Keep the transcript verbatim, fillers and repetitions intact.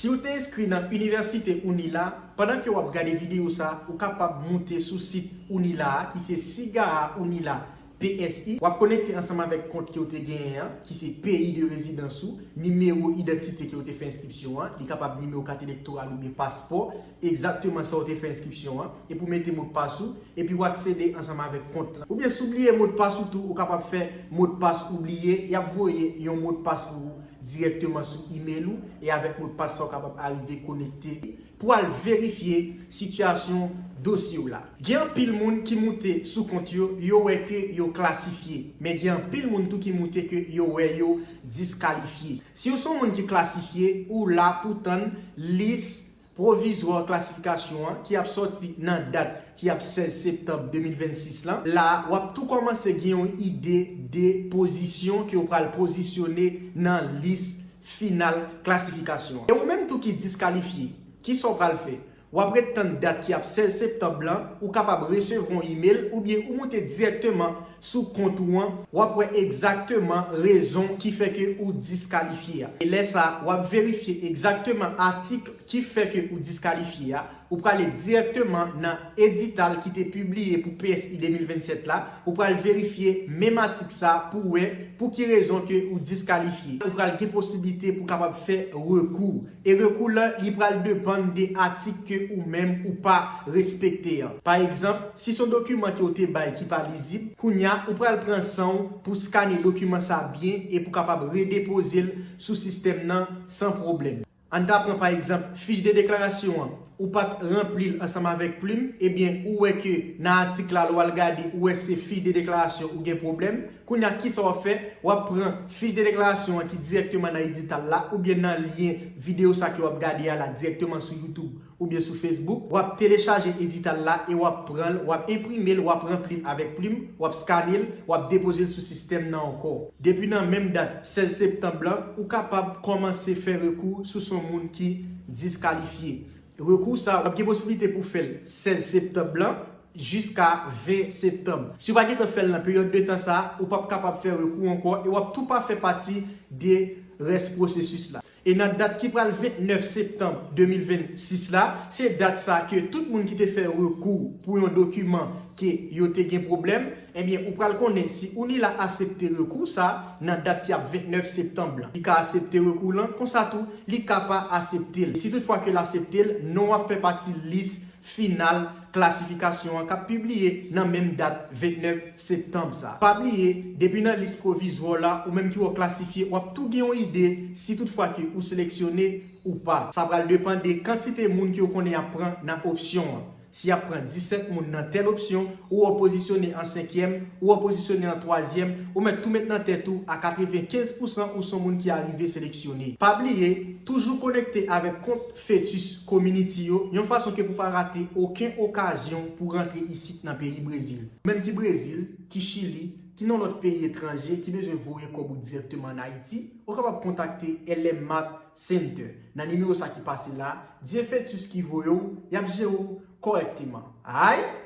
Si w te enskri nan Inivèsite UNILA, pandan ke w ap gade videyo sa, ou kapab moute sou sit UNILA a, ki se Sigaha UNILA P S I. W ap konekte ansanm avèk kont ke w te genyen an, ki se peyi de rezidans ou, nimewo idantite ke w te fè enskripsyon an, li kapab nimewo kat elektoral oubyen paspò, egzakteman sa w te fè enskripsyon an, epi w mete modpas ou, epi w aksede ansanm avèk kont lan. Oubyen si w bliye modpas ou tou, ou kapab fè modpas ou bliye, y ap voye yon modpas pou ou dirèkteman sou imèl ou, e avèk modpas sa w kapab arive konekte pou al verifye sitiyasyon dosye w la. Gen anpil moun ki moute sou kont yo, yo wè ke yo klasifye, men gen anpil moun tou ki moute ke yo wè yo diskalifye. Si w se yon moun ki klasifye, ou la pou tann lis pwovizwa klasifikasyon an ki ap sòti nan dat ki ap sèz septanm de mil vennsis lan. La, w ap tou kòmanse gen yon ide de pozisyon ke w pral pozisyone nan lis final klasifikasyon an. E ou menm tou ki diskalifye, kisa w pral fè? W ap ret tann dat ki ap sèz septanm lan, ou kapab resevwa yon imèl oubyen ou moute dirèkteman sou kont ou an, w ap wè egzakteman rezon ki fè ke ou diskalifye a. E lè sa, w ap verifye egzakteman atik ki fè ke ou diskalifye a, ou prale dirèkteman nan edital ki te pibliye pou P S I de mil vennsèt la, ou pral verifye menm atik sa pou wè pou ki rezon ke ou diskalifye. Ou pral gen posiblite pou kapab fè rekou. E rekou lan, li pral depann de atik ke ou menm ou pa respekte an. Pa egzanp, si se yon dokiman ke w te bay ki pa lizib, kounye a ou pral pran san w pou skane dokiman sa byen e pou kapab redepoze l sou sistèm nan san pwoblèm. Ann ta pran pa egzanp fich de deklarasyon an, ou pa t ranpli l ansanm avèk plim, ebyen ou wè ke nan atik la lè w al gade ou wè se fich de deklarasyon ou gen pwoblèm. Kounye a kisa w ap fè? W ap pran fich de deklarasyon an ki dirèkteman nan edital la oubyen nan lyen videyo sa ke w ap gade a la dirèkteman sou YouTube oubyen sou Facebook. W ap telechaje edital la e w ap pran l, w ap enprime l, w ap ranpli l avèk plim, w ap skane l, w ap depoze l sou sistèm nan ankò. Depi nan menm dat sèz septanm lan, ou kapab kòmanse fè rekou si w se yon moun ki diskalifye. Rekou sa, w ap gen posiblite pou fè l sèz septanm lan jiska ven septanm. Si w pa gentan fè l nan peryòd de tan sa, ou p ap kapab fè rekou ankò e w ap tou pa fè pati de rès pwosesis la. E nan dat ki pral vennèf septanm de mil vennsis la, se dat sa ke tout moun ki te fè rekou pou yon dokiman ke yo te gen pwoblèm, ebyen, ou pral konnen si UNILA aksepte rekou sa nan dat ki ap vennèf septanm lan. Li ka aksepte rekou lan, konsa tou, li ka pa aksepte l. Si toutfwa ke l aksepte l, non w ap fè pati lis final klasifikasyon an k ap pibliye nan menm dat vennèf septanm sa. Pa bliye, depi nan lis pwovizwa la, ou menm ki wè w klasifye, w ap tou gen yon ide si toutfwa ke ou seleksyone ou pa. Sa pral depann de kantite moun ke w konnen y ap pran nan opsyon an. Si y ap pran disèt moun nan tèl opsyon, ou wè w pozisyone an senkyèm, ou wè w pozisyone an twazyèm, ou mèt tou met nan tèt ou a katrevenkenz pousan ou se yon moun ki arive seleksyone. Pa bliye, toujou konekte avèk kont Fetus Community yo, yon fason ke pou pa rate okenn okazyon pou rantre isit nan peyi Brezil. Ou menm ki Brezil, ki Chili, ki nan lòt peyi etranje, ki bezwen voye kòb ou dirèkteman ann Ayiti, ou kapab kontakte L M Mart Center nan nimewo sa ki pase la, di e Fetus ki voye w, y ap jere w kòrèkteman. Alright?